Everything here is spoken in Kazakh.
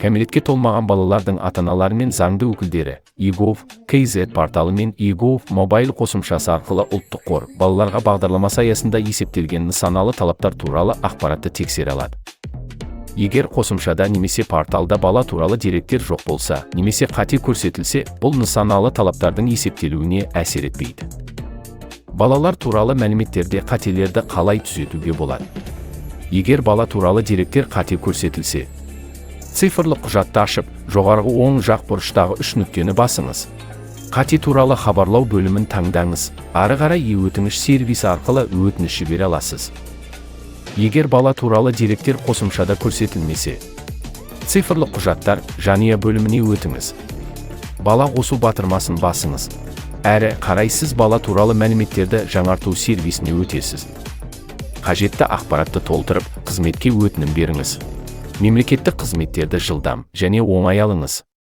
Кәмелетке толмаған балалардың ата-аналары мен заңды өкілдері eGov KZ порталы мен eGov Mobile қосымшасы арқылы Ұлттық қор «Балаларға» бағдарламасы аясында есептелген нысаналы талаптар туралы ақпаратты тексере алады. Егер қосымшада немесе порталда бала туралы деректер жоқ болса немесе қате көрсетілсе, бұл нысаналы талаптардың есептелуіне әсер етпейді. Балалар туралы мәліметтерде қателерді қалай түзетуге болады? Егер бала туралы деректер қате көрсетілсе, цифрлық құжатты ашып, жоғарғы оң жақ бұрыштағы үш нүктені басыңыз. «Қате туралы хабарлау» бөлімін таңдаңыз. Ары қарай е-өтініш сервисі арқылы өтініш жібере аласыз. Егер бала туралы деректер қосымшада көрсетілмесе, цифрлық құжаттар «Жанұя» бөліміне өтіңіз. «Бала қосу» батырмасын басыңыз. Әрі қарай сіз бала туралы мәліметтерді жаңарту сервисіне өтесіз. Қажетті ақпаратты толтырып, қызметке өтінім беріңіз. Мемлекеттік қызметтерді жылдам және оңай алыңыз.